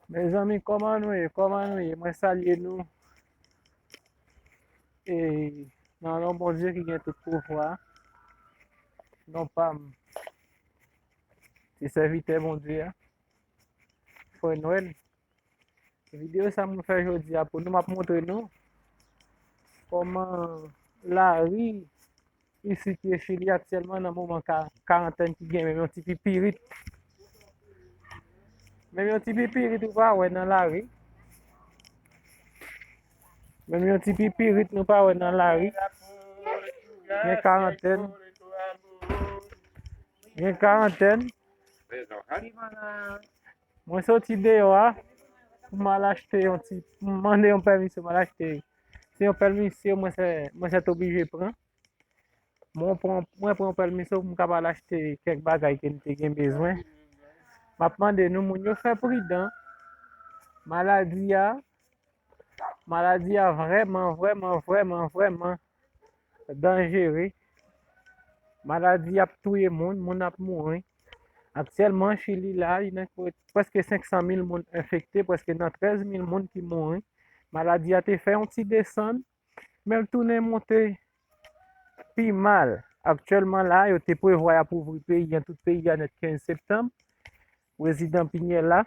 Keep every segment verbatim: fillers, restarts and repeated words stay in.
Mezanmi, kòman nou ye? Kòman nou ye? Mwen salye nou. E nan non Bondye ki gen tout pouvwa, non pa m, se sèvitè Bondye a, Frè Nwèl. Videyo sa mwen fè jodi a pou nou, m ap montre nou kòman lari isit ye Chili aktyèlman nan moman ka-, karantèn ki gen menm yon ti pipirit. Menm yon ti pipirit ou pa wè nan lari. Menm yon ti pipirit nou pa wè nan lari. Gen karantèn. Gen karantèn. Mwen soti deyò a pou m al achte yon ti, pou m mande yon pèmisyon, m al achte. Se yon pèmisyon mwen sè, mwen sètoblije pran. Mwen pran, mwen pran pèmisyon pou m kapab achte kèk bagay ke m te gen bezwen. M ap mande nou, moun yo, fè pridan. Maladi a, maladi a vrèman, vrèman, vrèman, vrèman danjere. Maladi ap touye moun, moun ap mouri. Aktyèlman, Chili la, li nan prè-, prèske senk san mil moun enfekte, prèske nan trèz mil moun ki mouri. Maladi a te fè yon ti desann, men l tounen monte pi mal. Aktyèlman la, yo te prevwa y ap ouvri peyi an, tout peyi a nèt kenz septanm. Prezidan Piñera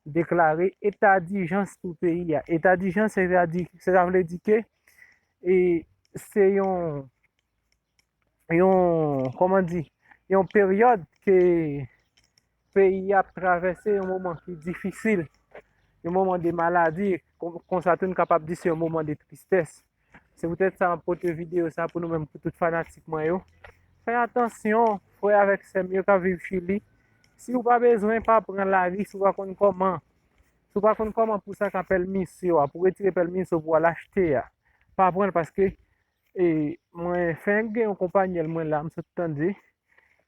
deklare eta dijans pou peyi a. Eta dijans, se vle di, se sa vle di ke, e, se yon, yon, kòman di, yon peryòd ke peyi a ap travèse yon moman ki difisil, yon moman de maladi, kon-, konsa tou n kapab di se yon moman de tristès. Se poutèt sa m ap pote videyo sa pou nou menm, pou tout fanatik mwen yo. Fè atansyon, frè avèk sè m yo k ap viv Chili. Si w pa bezwen, pa pran lari, si w pa konn kòman, si w pa konn kòman pou sa ka pèmisyon a, pou retire pèmisyon pou w al achte a, pa pran l paske, e, mwen fenk gen yon konpanyèl mwen la, m sot tande,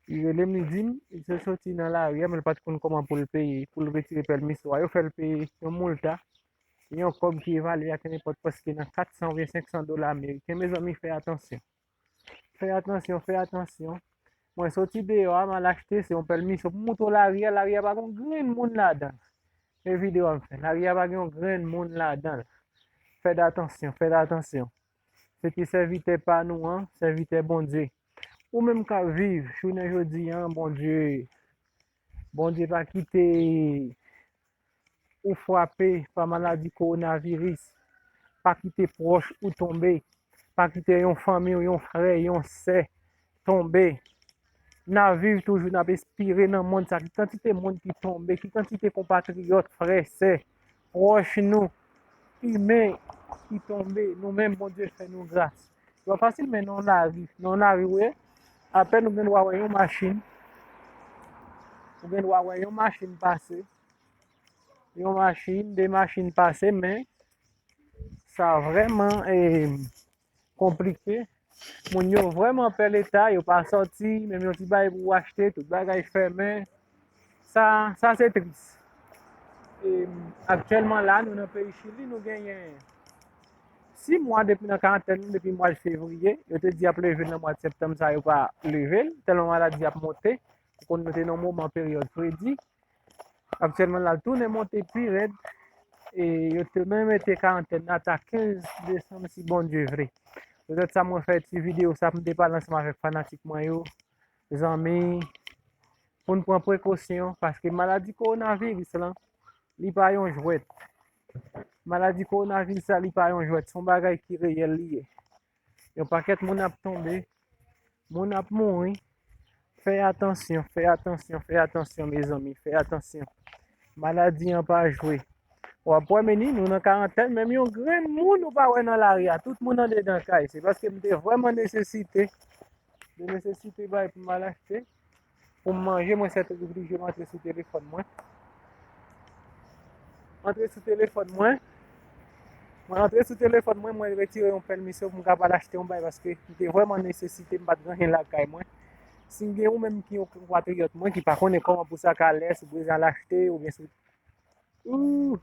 li rele m, li di m, li te soti nan lari a, men l pa t konn kòman pou l peye, pou l retire pèmisyon a. Yo fè l peye yon moulta, yon kòb ki evalye a kenenpòt prèske nan kat san oubyen senk san dola ameriken. Mezanmi, fè atansyon. Fè atansyon, fè atansyon. Mwen soti deyò a, m al achte, se yon pèmisyon pou m montre w lari a, lari a pa gen yon grenn moun ladan l. E videyo a m fè, lari a pa gen yon grenn moun ladan l. Fè atansyon, fè atansyon. Se ki sèvitè pa nou an, sèvitè Bondye. Ou menm k ap viv jounen jodi a, Bondye, Bondye pa kite ou frape pa maladi kowonaviris. Pa kite pwòch ou tonbe. Pa kite yon fanmi w, yon frè, yon sè tonbe. N ap viv toujou, n ap espire nan mond sa. Ki kantite moun ki tonbe, ki kantite konpatriyòt, frè, sè, pwòch nou, imen ki tonbe, nou menm Bondye fè nou gras. Yo fasil men nan lari, nan lari, wi. Apèn ou gen dwa wè yon machin, ou gen dwa wè yon machin pase, yon machin, de machin pase, men sa vrèman, e, konplike. Moun yo vrèman pè leta, yo pa sòti, menm yon ti bagay pou w achte, tout bagay fèmen. Sa, sa se tris. E, aktyèlman la, nou nan peyi Chili, nou genyen sis mwa depi nan karantèn nou, depi mwa fevriye. Yo te di y ap leve l nan mwa septanm sa, yo pa leve l, tèlman maladi ap monte. Ou konn nou te nan moman peryòd fredi. Aktyèlman la, l tounen monte pi rèd. E yo te menm mete karantèn nan ata kenz desanm, si Bondye vle. Petèt sa mwen fè ti videyo sa pou m te pale ansanm avèk fanatik mwen yo, zanmi, pou n pran prekosyon, paske maladi kowonaviris lan, li pa yon jwèt. Maladi kowonaviris la, li pa yon jwèt, se yon bagay ki reyèl li ye. Yon pakèt moun ap tonbe, moun ap mouri. Fè atansyon, fè atansyon, fè atansyon, mezanmi, fè atansyon. Maladi an pa jwe. W ap wè, men ni, nou nan karantèn, menm yon grenn moun ou pa wè nan lari a. Tout moun andedan kay. Se paske m te vrèman nesesite, de nesesite bay pou m al achte, pou m manje, mwen sètoblije m antre sou telefòn mwen. M antre sou telefòn mwen. Mwen antre sou telefòn mwen, mwen retire yon pèmisyon pou m kapab achte yon bagay paske m te vrèman nesesite, m pa t gen anyen lakay mwen. Si m gen ou menm ki yon konpatriyòt mwen ki pa konnen kòman pou sa ka lè, si w bezwen al achte, oubyen si w, ou,